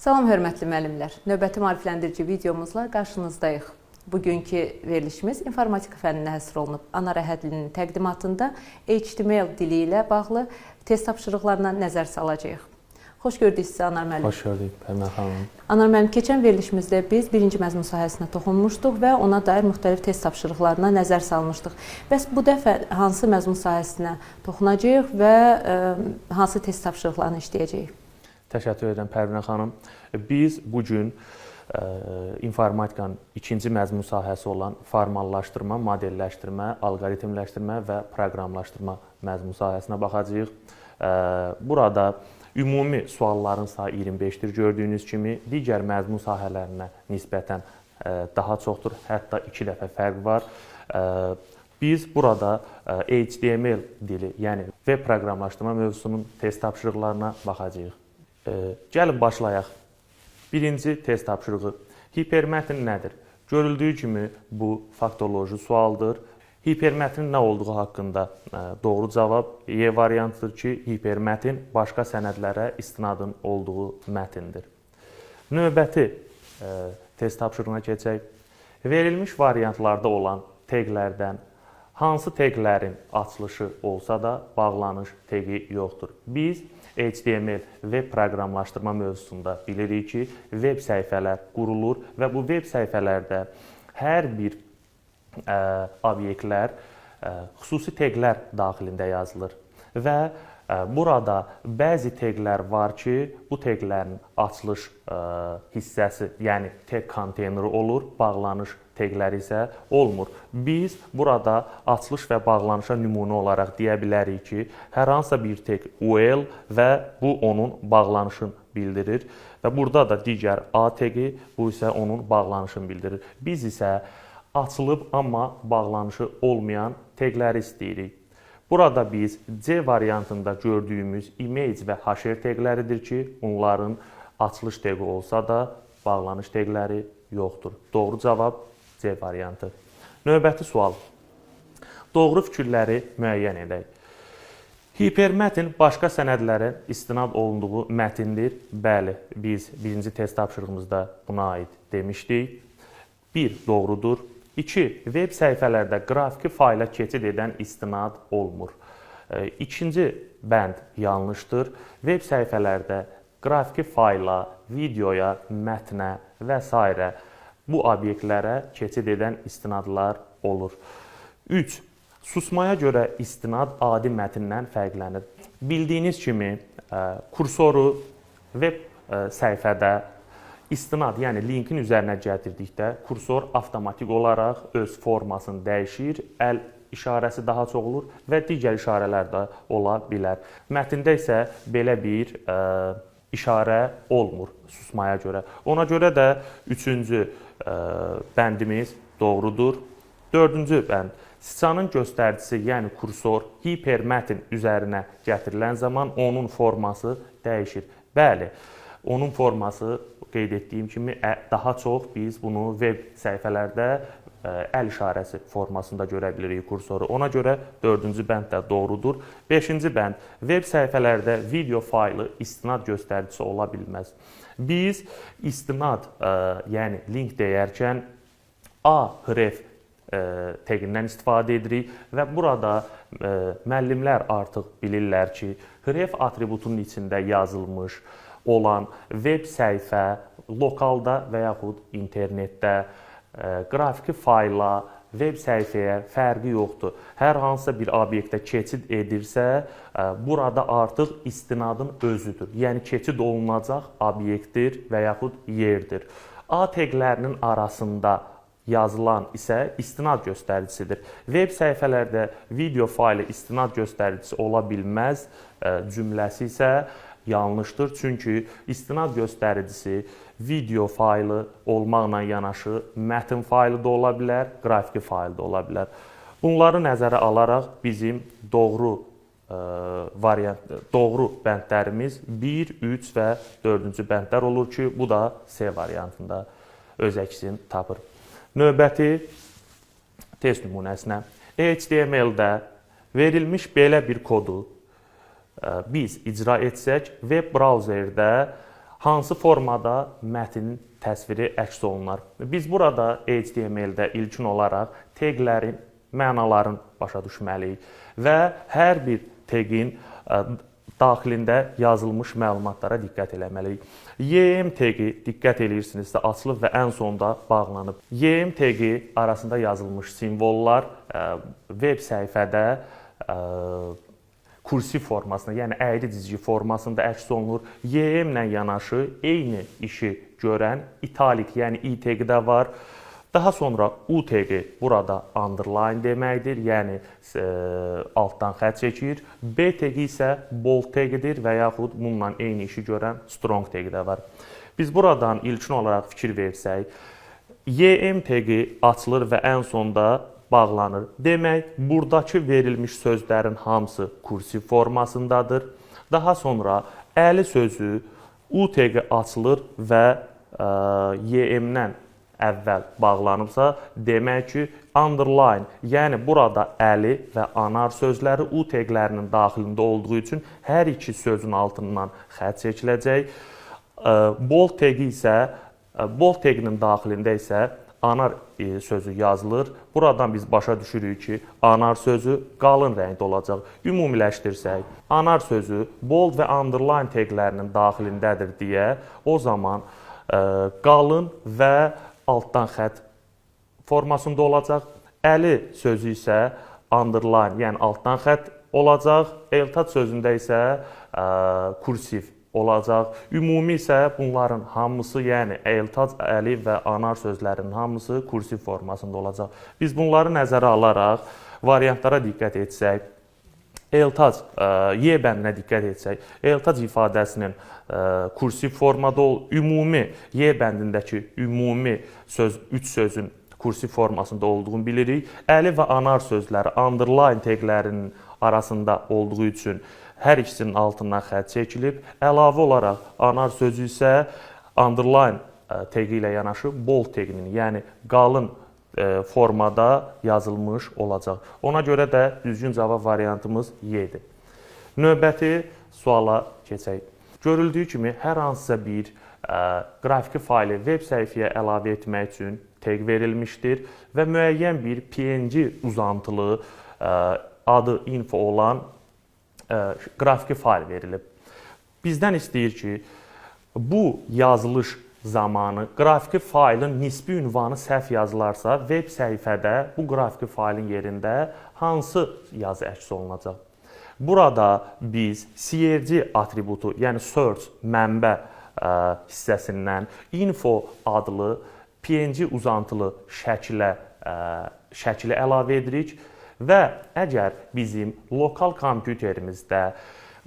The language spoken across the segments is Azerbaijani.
Salam, hörmətli müəllimlər. Növbəti maarifləndirici videomuzla qarşınızdayıq. Bugünkü verilişimiz informatika fənninə həsr olunub. Anar Əhədlinin təqdimatında HTML dili ilə bağlı test tapşırıqlarına nəzər salacağıq. Xoş gördük sizi, Anar müəllim. Xoş gördük, Pərmən xanım. Anar müəllim, keçən verilişimizdə biz birinci məzmun sahəsinə toxunmuşduq və ona dair müxtəlif test tapşırıqlarına nəzər salmışdıq. Bəs bu dəfə hansı məzmun sahəsinə toxunacağıq və hansı test tapşırıqlarını işləyəcəyik? Təşəkkür edirəm, Pərvinə xanım. Biz bu gün informatikanın ikinci məzmun sahəsi olan formallaşdırma, modelləşdirmə, alqoritmləşdirmə və proqramlaşdırma məzmun sahəsinə baxacağıq. Burada ümumi sualların sayı 25-dir gördüyünüz kimi, digər məzmun sahələrinə nisbətən daha çoxdur, hətta 2 dəfə fərq var. Biz burada HTML dili, yəni web proqramlaşdırma mövzusunun test tapşırıqlarına baxacağıq. Gəlin başlayaq. Birinci test tapşırığı. Hipermətn nədir? Görüldüyü kimi bu faktoloji sualdır. Hipermətnin nə olduğu haqqında doğru cavab E variantıdır ki, hipermətn başqa sənədlərə istinadın olduğu mətndir. Növbəti test tapşırığına keçək. Verilmiş variantlarda olan teqlərdən hansı teqlərin açılışı olsa da bağlanış teqi yoxdur? Biz HTML web proqramlaşdırma mövzusunda bilirik ki, web səhifələr qurulur və bu web səhifələrdə hər bir obyektlər xüsusi teqlər daxilində yazılır və burada bəzi teqlər var ki, bu teqlərin açılış hissəsi, yəni teq konteyneri olur, bağlanış teqləri isə olmur. Biz burada açılış və bağlanışa nümunə olaraq deyə bilərik ki, hər hansısa bir teq UL və bu onun bağlanışını bildirir və burada da digər A teqi, bu isə onun bağlanışını bildirir. Biz isə açılıb, amma bağlanışı olmayan teqləri istəyirik. Burada biz C variantında gördüyümüz image və hr teqləridir ki, bunların açılış teqi olsa da bağlanış teqləri yoxdur. Doğru cavab C variantı. Növbəti sual. Doğru fikirləri müəyyən edək. Hipermətn başqa sənədlərə istinad olunduğu mətndir. Bəli, biz birinci test tapşırığımızda buna aid demişdik. 1 doğrudur. 2. Web səhifələrdə qrafiki fayla keçid edən istinad olmur. İkinci bənd yanlışdır. Web səhifələrdə qrafiki fayla, videoya, mətnə və s. bu obyektlərə keçid edən istinadlar olur. 3. Susmaya görə istinad adi mətndən fərqlənir. Bildiyiniz kimi, kursoru web səhifədə istinad, yəni linkin üzərinə gətirdikdə kursor avtomatik olaraq öz formasını dəyişir, əl işarəsi daha çox olur və digər işarələr də ola bilər. Mətndə isə belə bir işarə olmur susmaya görə. Ona görə də üçüncü bəndimiz doğrudur. Dördüncü bənd. Siçanın göstəricisi, yəni kursor hipermətn üzərinə gətirilən zaman onun forması dəyişir. Bəli, onun forması qeyd etdiyim kimi daha çox biz bunu web səhifələrdə əl işarəsi formasında görə bilirik kursoru. Ona görə dördüncü bənd də doğrudur. Beşinci bənd, web səhifələrdə video faylı istinad göstəricisi ola bilməz. Biz istinad, yəni link deyərkən A href teqindən istifadə edirik və burada müəllimlər artıq bilirlər ki, href atributunun içində yazılmış olan web səhifə lokalda və yaxud internetdə qrafiki fayla, web səhifəyə fərqi yoxdur. Hər hansısa bir obyektə keçid edirsə, burada artıq istinadın özüdür. Yəni keçid olunacaq obyektdir və yaxud yerdir. A teqlərinin arasında yazılan isə istinad göstəricisidir. Web səhifələrdə video faylı istinad göstəricisi ola bilməz cümləsi isə yanlışdır. Çünki istinad göstəricisi video faylı olmaqla yanaşı mətn faylı da ola bilər, qrafiki faylı da ola bilər. Bunları nəzərə alaraq bizim doğru variant, doğru bəndlərimiz 1, 3 və 4-cü bəndlər olur ki, bu da C variantında öz əksini tapır. Növbəti test nümunəsinə. HTML-də verilmiş belə bir kodu biz icra etsək, web brauzerdə Hansı formada mətnin təsviri əks olunar? Biz burada HTML-də ilkin olaraq teqlərin mənalarını başa düşməliyik və hər bir teqin daxilində yazılmış məlumatlara diqqət eləməliyik. YM teqi, diqqət eləyirsinizsə, açılıb və ən sonda bağlanıb. YM teqi arasında yazılmış simvollar web səhifədə kursiv formasında, yəni əyri cizgi formasında əks olunur. YM ilə yanaşı eyni işi görən italik, yəni i teqi də var. Daha sonra U teqi burada underline deməkdir, yəni altdan xətt çəkir. B teqi isə bold teqidir və yaxud bununla eyni işi görən strong teqi də var. Biz buradan ilkin olaraq fikir versək, YM teqi açılır və ən sonda bağlanır. Demək, buradakı verilmiş sözlərin hamısı kursiv formasındadır. Daha sonra əli sözü U teqi açılır və YM-dən əvvəl bağlanıbsa, demək ki, underline, yəni burada əli və anar sözləri U teqlərinin daxilində olduğu üçün hər iki sözün altından xətt çəkiləcək. Bold teqi isə, bold teqinin daxilində isə anar sözü yazılır. Buradan biz başa düşürük ki, anar sözü qalın rəngdə olacaq. Ümumiləşdirsək, anar sözü bold və underline teqlərinin daxilindədir deyə o zaman qalın və altdan xətt formasında olacaq. Əli sözü isə underline, yəni altdan xətt olacaq. Eltac sözündə isə kursiv olacaq. Ümumi isə bunların hamısı, yəni eltac, əli və anar sözlərinin hamısı kursiv formasında olacaq. Biz bunları nəzərə alaraq variantlara diqqət etsək, eltac, Y bəndinə diqqət etsək, eltac ifadəsinin kursiv formada ümumi Y bəndindəki ümumi söz, üç sözün kursiv formasında olduğunu bilirik. Əli və anar sözləri underline teqlərinin arasında olduğu üçün hər ikisinin altından xətt çəkilib. Əlavə olaraq anar sözü isə underline teqi ilə yanaşı bold teqinin, yəni qalın formada yazılmış olacaq. Ona görə də düzgün cavab variantımız Y-dir. Növbəti suala keçək. Görüldüyü kimi hər hansısa bir qrafiki faylı web səhifəyə əlavə etmək üçün teq verilmişdir və müəyyən bir PNG uzantılı adı info olan qrafiki fayl verilib. Bizdən istəyir ki, bu yazılış zamanı qrafiki faylın nisbi ünvanı səhv yazılarsa, web səhifədə bu qrafiki faylın yerində hansı yazı əks olunacaq? Burada biz src atributu, yəni source mənbə hissəsindən info adlı PNG uzantılı şəkli əlavə edirik və əgər bizim lokal kompüterimizdə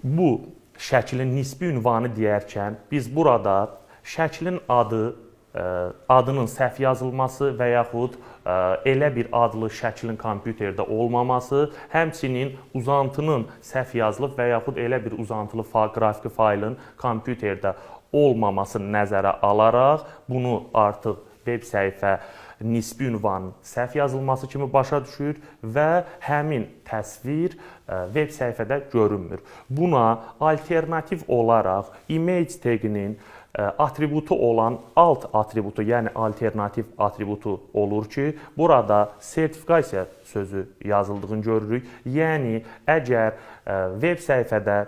bu şəklin nisbi ünvanı deyərkən biz burada şəklin adı, adının səhv yazılması və yaxud elə bir adlı şəklin kompüterdə olmaması, həmçinin uzantının səhv yazılıb və yaxud elə bir uzantılı qrafiki faylın kompüterdə olmamasını nəzərə alaraq bunu artıq web səhifə nisbi ünvanın səhv yazılması kimi başa düşür və həmin təsvir web səhifədə görünmür. Buna alternativ olaraq image taginin atributu olan alt atributu, yəni alternativ atributu olur ki, burada sertifikasiya sözü yazıldığını görürük. Yəni əgər web səhifədə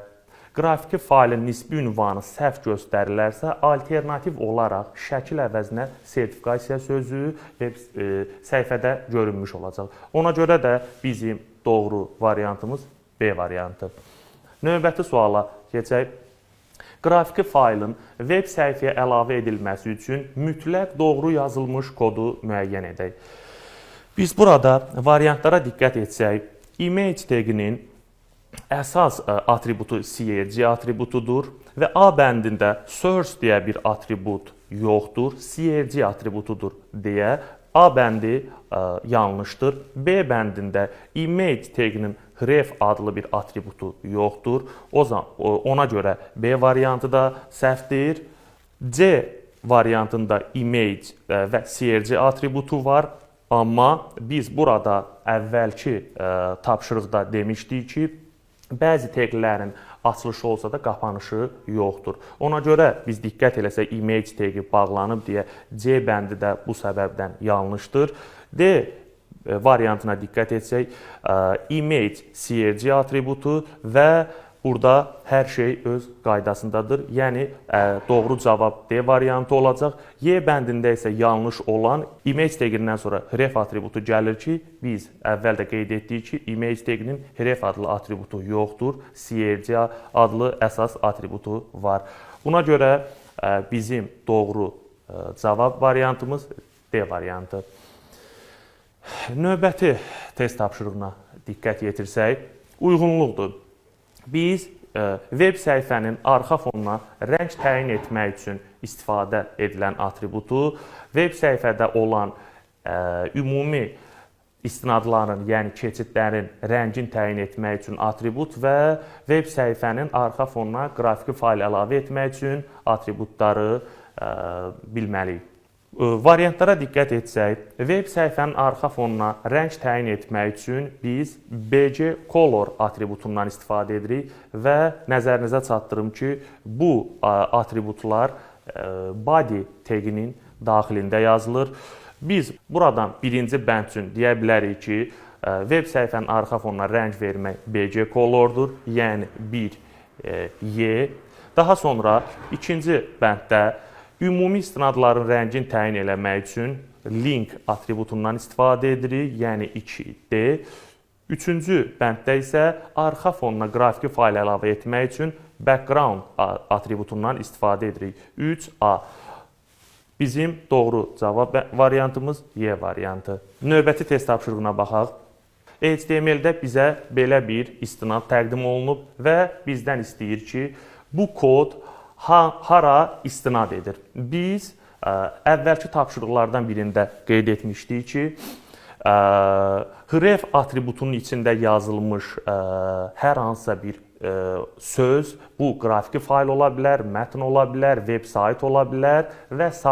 qrafiki faylın nisbi ünvanı səhv göstərilərsə, alternativ olaraq şəkil əvəzinə sertifikasiya sözü web səhifədə görünmüş olacaq. Ona görə də bizim doğru variantımız B variantı. Növbəti suala keçək. Qrafiki faylın web səhifəyə əlavə edilməsi üçün mütləq doğru yazılmış kodu müəyyən edək. Biz burada variantlara diqqət etsək, image taginin əsas atributu src atributudur və A bəndində source deyə bir atribut yoxdur, src atributudur deyə A bəndi yanlışdır. B bəndində image taginin href adlı bir atributu yoxdur. O zaman ona görə B variantı da səhvdir. C variantında image və src atributu var. Amma biz burada əvvəlki tapşırıqda demişdik ki, bəzi teqlərin açılışı olsa da qapanışı yoxdur. Ona görə biz diqqət eləsək image tagi bağlanıb deyə C bəndi də bu səbəbdən yanlışdır. D variantına diqqət etsək, image src atributu və burada hər şey öz qaydasındadır. Yəni doğru cavab D variantı olacaq. Y bəndində isə yanlış olan image tagindən sonra href atributu gəlir ki, biz əvvəl də qeyd etdik ki, image taginin href adlı atributu yoxdur. Src adlı əsas atributu var. Buna görə bizim doğru cavab variantımız D variantı. Növbəti test tapşırığına diqqət yetirsək, uyğunluqdur. Biz web səhifənin arxa fonuna rəng təyin etmək üçün istifadə edilən atributu, web səhifədə olan ümumi istinadların, yəni keçidlərin rəngini təyin etmək üçün atribut və web səhifənin arxa fonuna qrafiki fayl əlavə etmək üçün atributları bilməliyik. Variantlara diqqət etsək, web səhifənin arxa fonuna rəng təyin etmək üçün biz BG Color atributundan istifadə edirik və nəzərinizə çatdırım ki, bu atributlar body taginin daxilində yazılır. Biz buradan birinci bənd üçün deyə bilərik ki, web səhifənin arxa fonuna rəng vermək BG Colordur, yəni 1 Y. Daha sonra ikinci bənddə ümumi istinadların rəngini təyin eləmək üçün link atributundan istifadə edirik, yəni 2D. Üçüncü bənddə isə arxa fonuna qrafiki fayl əlavə etmək üçün background atributundan istifadə edirik. 3A. Bizim doğru cavab variantımız Y variantı. Növbəti test tapşırığına baxaq. HTML-də bizə belə bir istinad təqdim olunub və bizdən istəyir ki, bu kod hara istinad edir? Biz əvvəlki tapşırıqlardan birində qeyd etmişdik ki, href atributunun içində yazılmış hər hansısa bir söz, bu qrafiki fayl ola bilər, mətn ola bilər, veb sayt ola bilər və s.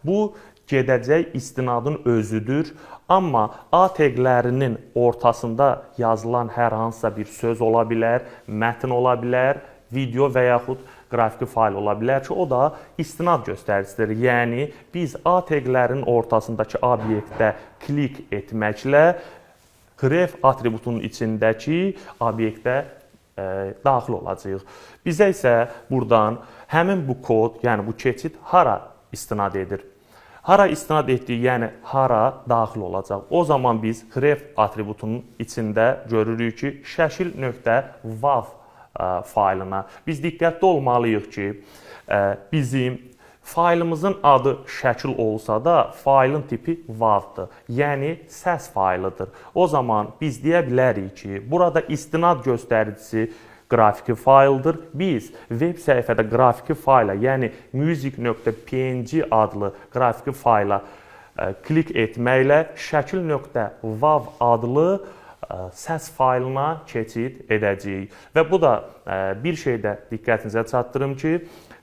Bu gedəcək istinadın özüdür. Amma A teqlərinin ortasında yazılan hər hansısa bir söz ola bilər, mətn ola bilər, video və yaxud qrafiki fayl ola bilər ki, o da istinad göstəricisidir. Yəni biz A teqlərinin ortasındakı obyektə klik etməklə href atributunun içindəki obyektə daxil olacağıq. Bizə isə buradan həmin bu kod, yəni bu keçid hara istinad edir? Hara istinad etdiyi, yəni hara daxil olacaq. O zaman biz href atributunun içində görürük ki, şəkil.wav faylına. Biz diqqətli olmalıyıq ki, bizim faylımızın adı şəkil olsa da faylın tipi WAV-dır. Yəni səs faylıdır. O zaman biz deyə bilərik ki, burada istinad göstəricisi qrafiki fayldır. Biz web səhifədə qrafiki fayla, yəni music.png adlı qrafiki fayla klik etməklə şəkil.wav adlı səs faylına keçid edəcəyik. Və bu da bir şey də diqqətinizə çatdırım ki,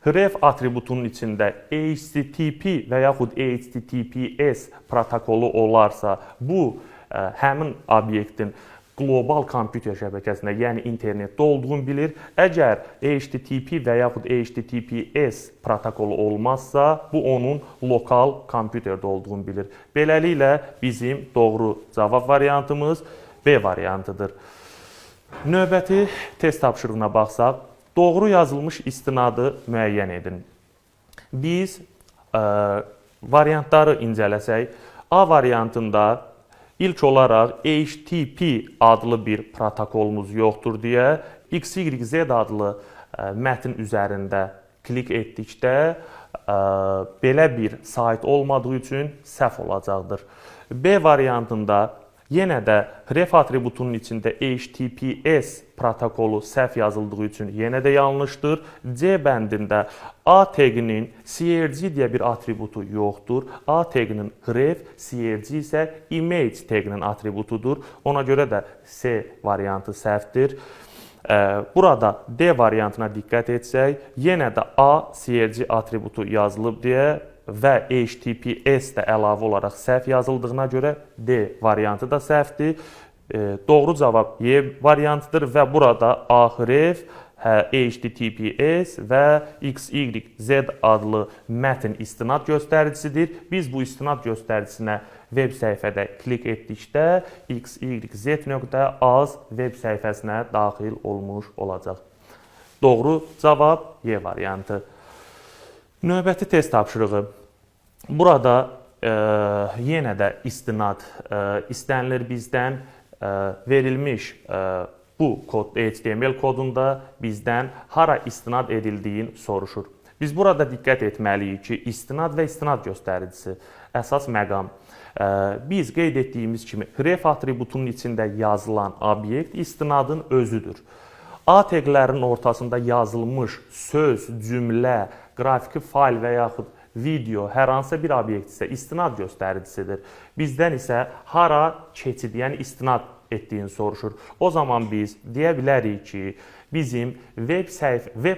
href atributunun içində HTTP və yaxud HTTPS protokolu olarsa, bu həmin obyektin qlobal kompüter şəbəkəsində, yəni internetdə olduğunu bilir. Əgər HTTP və yaxud HTTPS protokolu olmazsa, bu onun lokal kompüterdə olduğunu bilir. Beləliklə bizim doğru cavab variantımız B variantıdır. Növbəti test tapşırığına baxsaq, doğru yazılmış istinadı müəyyən edin. Biz variantları incələsək, A variantında ilk olaraq HTTP adlı bir protokolumuz yoxdur deyə XYZ adlı mətn üzərində klik etdikdə belə bir sayt olmadığı üçün səhv olacaqdır. B variantında yenə də href atributunun içində HTTPS protokolu səhv yazıldığı üçün yenə də yanlışdır. C bəndində A taginin src deyə bir atributu yoxdur. A taginin href, src isə image taginin atributudur. Ona görə də C variantı səhvdir. Burada D variantına diqqət etsək, yenə də A src atributu yazılıb deyə və HTTPS də əlavə olaraq səhv yazıldığına görə D variantı da səhvdir. Doğru cavab Y variantıdır və burada A href, HTTPS və XYZ adlı mətn istinad göstəricisidir. Biz bu istinad göstəricisinə web səhifədə klik etdikdə xyz.az web səhifəsinə daxil olmuş olacaq. Doğru cavab Y variantı. Növbəti test tapşırığı. Burada yenə də istinad istənilir bizdən. Verilmiş bu kod HTML kodunda bizdən hara istinad edildiyini soruşur. Biz burada diqqət etməliyik ki, istinad və istinad göstəricisi əsas məqam. Biz qeyd etdiyimiz kimi href atributunun içində yazılan obyekt istinadın özüdür. A teqlərinin ortasında yazılmış söz, cümlə, qrafiki fayl və yaxud video hər hansısa bir obyekt isə istinad göstəricisidir. Bizdən isə hara keçid, yəni istinad etdiyini soruşur. O zaman biz deyə bilərik ki, bizim web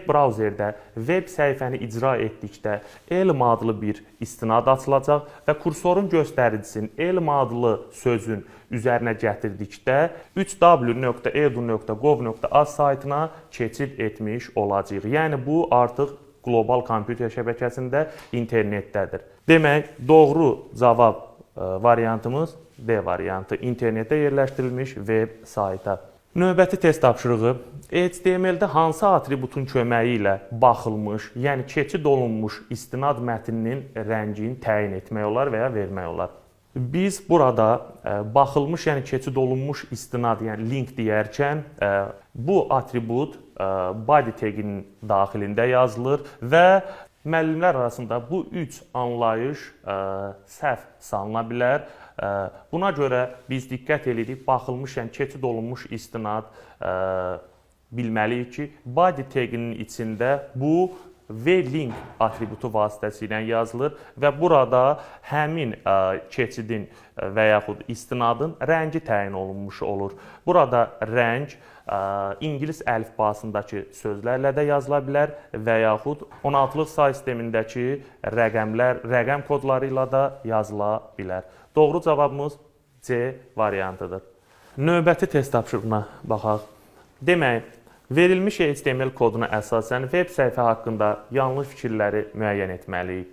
brauzerdə web səhifəni icra etdikdə elm adlı bir istinad açılacaq və kursorun göstəricisini elm adlı sözün üzərinə gətirdikdə 3w.edu.gov.az saytına keçid etmiş olacağıq. Yəni bu artıq qlobal kompüter şəbəkəsində internetdədir. Demək, doğru cavab variantımız D variantı. İnternetdə yerləşdirilmiş web sayta. Növbəti test tapşırığı HTML-də hansı atributun köməyi ilə baxılmış, yəni keçid olunmuş istinad mətninin rəngini təyin etmək olar və ya vermək olar? Biz burada baxılmış, yəni keçid olunmuş istinad, yəni link deyərkən bu atribut body taginin daxilində yazılır və müəllimlər arasında bu üç anlayış səhv salına bilər. Buna görə biz diqqət edirik, baxılmış, yəni keçid olunmuş istinad bilməliyik ki, body taginin içində bu v-link atributu vasitəsilə yazılır və burada həmin keçidin və yaxud istinadın rəngi təyin olunmuş olur. Burada rəng ingilis əlifbasındakı sözlərlə də yazıla bilər və yaxud 16-lıq say sistemindəki rəqəmlər, rəqəm kodları ilə də yazıla bilər. Doğru cavabımız C variantıdır. Növbəti test tapşırığına baxaq. Demək, verilmiş HTML koduna əsasən web səhifə haqqında yanlış fikirləri müəyyən etməliyik.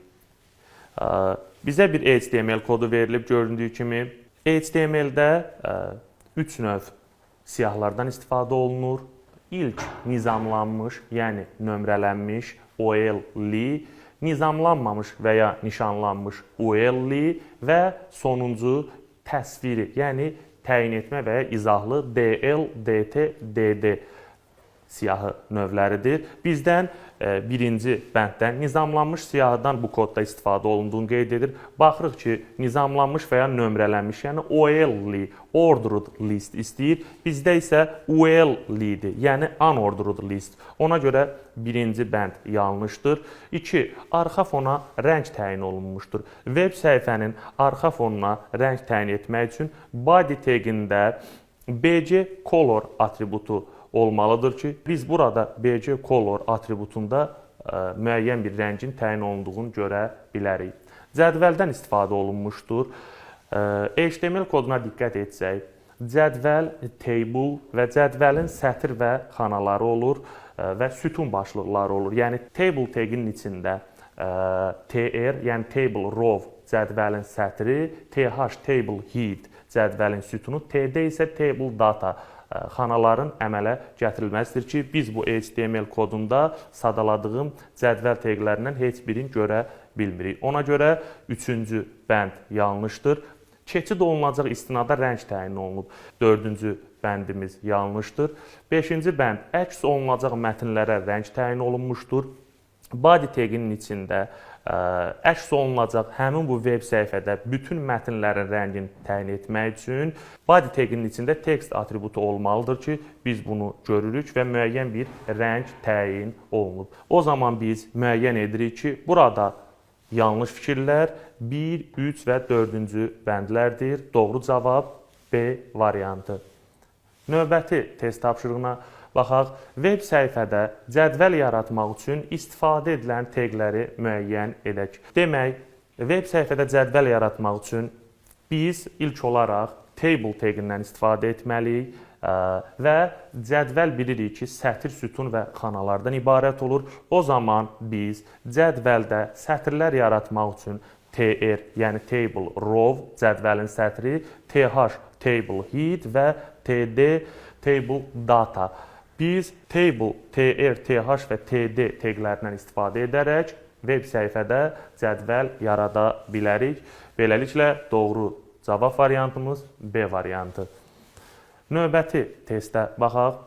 Bizə bir HTML kodu verilib göründüyü kimi. HTML-də 3 növ siyahılardan istifadə olunur. İlk nizamlanmış, yəni nömrələnmiş OL-li, nizamlanmamış və ya nişanlanmış UL-li və sonuncu təsviri, yəni təyin etmə və ya izahlı DL, DT, DD siyahı növləridir. Bizdən birinci bənddən nizamlanmış siyahıdan bu kodda istifadə olunduğunu qeyd edir. Baxırıq ki, nizamlanmış və ya nömrələnmiş, yəni OL-li, ordered list istəyir. Bizdə isə UL-lidir, yəni unordered list. Ona görə birinci bənd yanlışdır. 2. Arxa fona rəng təyin olunmuşdur. Web səhifənin arxa fonuna rəng təyin etmək üçün body tagində BG color atributu olmalıdır ki, biz burada BG color atributunda müəyyən bir rəngin təyin olunduğunu görə bilərik. Cədvəldən istifadə olunmuşdur. HTML koduna diqqət etsək, cədvəl, table və cədvəlin sətir və xanaları olur və sütun başlıqları olur. Yəni table taginin içində tr, yəni table row cədvəlin sətri, th table head cədvəlin sütunu, td isə table data xanaların əmələ gətirilməsidir ki, biz bu HTML kodunda sadaladığım cədvəl teqlərindən heç birini görə bilmirik. Ona görə üçüncü bənd yanlışdır. Keçid olunacaq istinada rəng təyin olunub. Dördüncü bəndimiz yanlışdır. Beşinci bənd əks olunacaq mətnlərə rəng təyin olunmuşdur. Body taginin içində əks olunacaq həmin bu web səhifədə bütün mətnlərin rəngini təyin etmək üçün body taginin içində text atributu olmalıdır ki, biz bunu görürük və müəyyən bir rəng təyin olunub. O zaman biz müəyyən edirik ki, burada yanlış fikirlər 1, 3 və 4-cü bəndlərdir. Doğru cavab B variantı. Növbəti test tapşırığına baxaq. Web səhifədə cədvəl yaratmaq üçün istifadə edilən teqləri müəyyən edək. Demək, web səhifədə cədvəl yaratmaq üçün biz ilk olaraq table teqindən istifadə etməliyik. Və cədvəl bilirik ki, sətir, sütun və xanalardan ibarət olur. O zaman biz cədvəldə sətirlər yaratmaq üçün TR, yəni table row, cədvəlin sətri, TH table head və TD table data. Biz table, TR, TH və TD teqlərindən istifadə edərək web səhifədə cədvəl yarada bilərik. Beləliklə doğru cavab variantımız B variantı. Növbəti testə baxaq.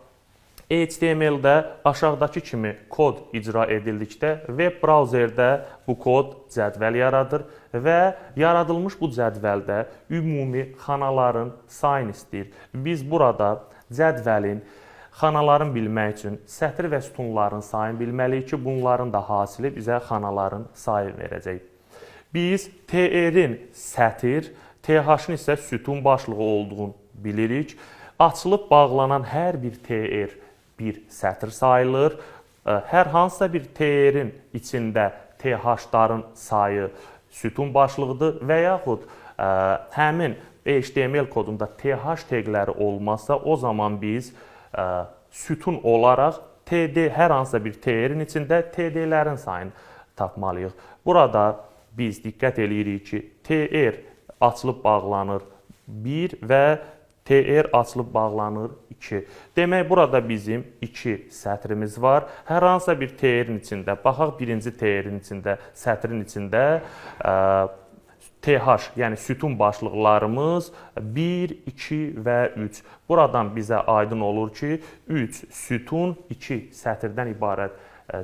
HTML-də aşağıdakı kimi kod icra edildikdə web brauzerdə bu kod cədvəl yaradır və yaradılmış bu cədvəldə ümumi xanaların sayını istəyir. Biz burada cədvəlin xanaların bilmək üçün sətir və sütunların sayını bilməliyik ki, bunların da hasili bizə xanaların sayını verəcək. Biz TR-in sətir, TH-ın isə sütun başlığı olduğunu bilirik. Açılıb bağlanan hər bir TR bir sətir sayılır. Hər hansısa bir TR-in içində TH-ların sayı sütun başlığıdır və yaxud həmin HTML kodunda TH teqləri olmazsa, o zaman biz sütun olaraq TD hər hansısa bir TR-in içində TD-lərin sayını tapmalıyıq. Burada biz diqqət eləyirik ki, TR açılıb bağlanır 1 və TR açılıb bağlanır 2. Demək, burada bizim 2 sətrimiz var. Hər hansısa bir TR-in içində, baxaq birinci TR-in içində, sətrin içində TH, yəni sütun başlıqlarımız 1, 2 və 3. Buradan bizə aydın olur ki, 3 sütun, 2 sətirdən ibarət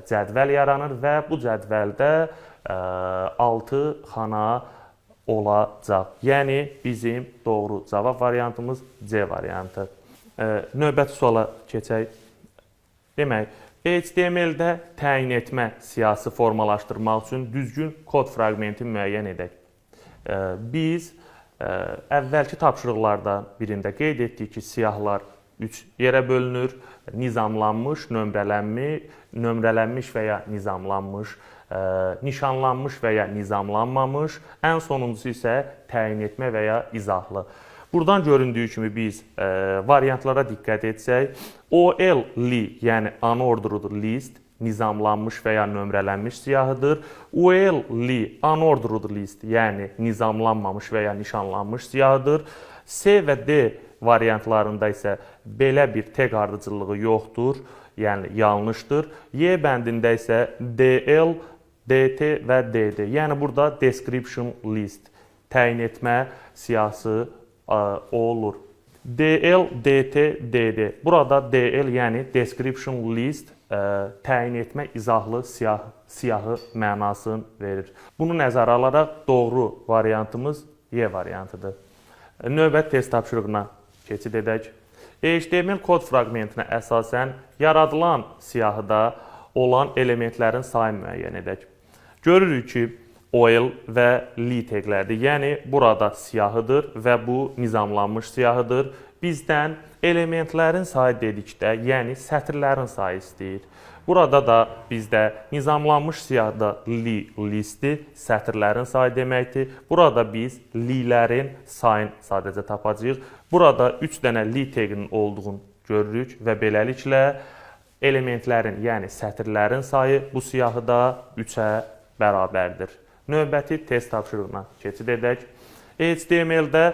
cədvəl yaranır və bu cədvəldə 6 xana olacaq. Yəni bizim doğru cavab variantımız C variantı. Növbəti suala keçək. Demək, HTML-də təyin etmə siyahısı formalaşdırmaq üçün düzgün kod fraqmenti müəyyən edək. Biz əvvəlki tapşırıqlardan birində qeyd etdik ki, siyahılar 3 yerə bölünür. Nizamlanmış, nömrələnmiş və ya nizamlanmış, nişanlanmış və ya nizamlanmamış, ən sonuncusu isə təyin etmə və ya izahlı. Buradan göründüyü kimi biz variantlara diqqət etsək, OL li, yəni unordered list, nizamlanmış və ya nömrələnmiş siyahıdır. UL li unordered list, yəni nizamlanmamış və ya nişanlanmış siyahıdır. C və D variantlarında isə belə bir teq ardıcıllığı yoxdur, yəni yanlışdır. Y bəndində isə DL, DT və DD. Yəni burada description list, təyin etmə siyahısı olur. DL, DT, DD. Burada DL, yəni description list, təyin etmə izahlı siyahı mənasını verir. Bunu nəzərə alaraq doğru variantımız Y variantıdır. Növbəti test tapşırığına keçid edək. HTML kod fraqmentinə əsasən yaradılan siyahıda olan elementlərin sayını müəyyən edək. Görürük ki, OL və li teqlərdir. Yəni burada siyahıdır və bu nizamlanmış siyahıdır. Bizdən elementlərin sayı dedikdə, yəni sətirlərin sayı istəyir. Burada da bizdə nizamlanmış siyahıda li listi sətirlərin sayı deməkdir. Burada biz lilərin sayını sadəcə tapacağıq. Burada 3 dənə li teqinin olduğunu görürük və beləliklə elementlərin, yəni sətirlərin sayı bu siyahıda 3-ə bərabərdir. Növbəti test tapşırığına keçid edək. HTML-də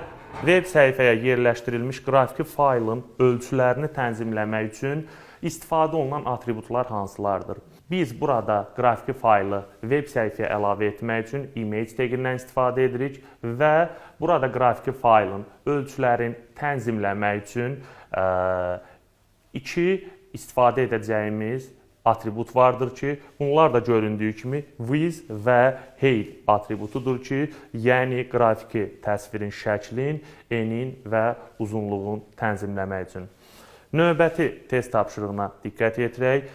web səhifəyə yerləşdirilmiş qrafiki faylın ölçülərini tənzimləmək üçün istifadə olunan atributlar hansılardır? Biz burada qrafiki faylı web səhifəyə əlavə etmək üçün image teqindən istifadə edirik və burada qrafiki faylın ölçülərini tənzimləmək üçün iki istifadə edəcəyimiz atribut vardır ki, bunlar da göründüyü kimi width və height atributudur ki, yəni qrafiki təsvirin şəklin, enin və uzunluğun tənzimləmək üçün. Növbəti test tapşırığına diqqət yetirək.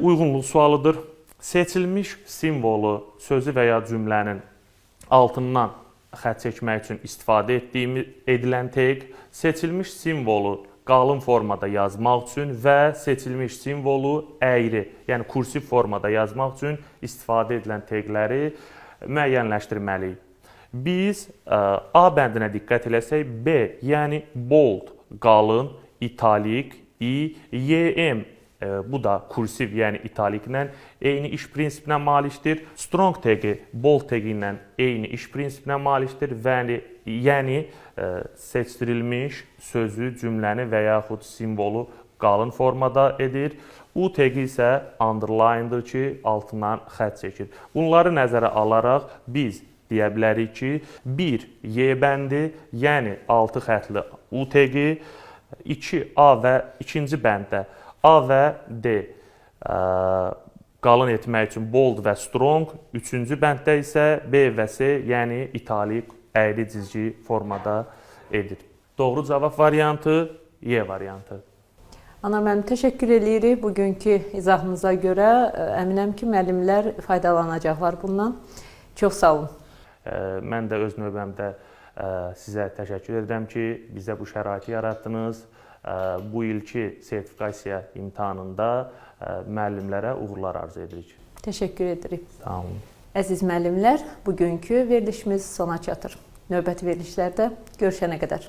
Uyğunluq sualıdır. Seçilmiş simvolu, sözü və ya cümlənin altından xətt çəkmək üçün istifadə edilən teq, seçilmiş simvolu qalın formada yazmaq üçün və seçilmiş simvolu əyri, yəni kursiv formada yazmaq üçün istifadə edilən teqləri müəyyənləşdirməliyik. Biz A bəndinə diqqət eləsək, B, yəni bold, qalın, italik, I, YM bu da kursiv, yəni italiklə eyni iş prinsipinə malikdir. Strong tagi bold tagi ilə eyni iş prinsipinə malikdir və yəni seçdirilmiş sözü, cümləni və yaxud simvolu qalın formada edir. U tagi isə underline-dır ki, altından xətt çəkir. Bunları nəzərə alaraq biz deyə bilərik ki, 1 Y bəndi, yəni 6 xətli U tagi, 2 A və ikinci bənddə A və D qalın etmək üçün bold və strong, üçüncü bənddə isə B və C, yəni italik, əyri cizgi formada edir. Doğru cavab variantı Y variantı. Anar müəllim, təşəkkür eləyirik bugünkü izahınıza görə. Əminəm ki, müəllimlər faydalanacaqlar bundan. Çox sağ olun. Mən də öz növbəmdə sizə təşəkkür edirəm ki, bizə bu şəraiti yaratdınız. Bu ilki sertifikasiya imtahanında müəllimlərə uğurlar arzu edirik. Təşəkkür edirik. Sağ olun. Əziz müəllimlər, bugünkü verilişimiz sona çatır. Növbəti verilişlərdə görüşənə qədər.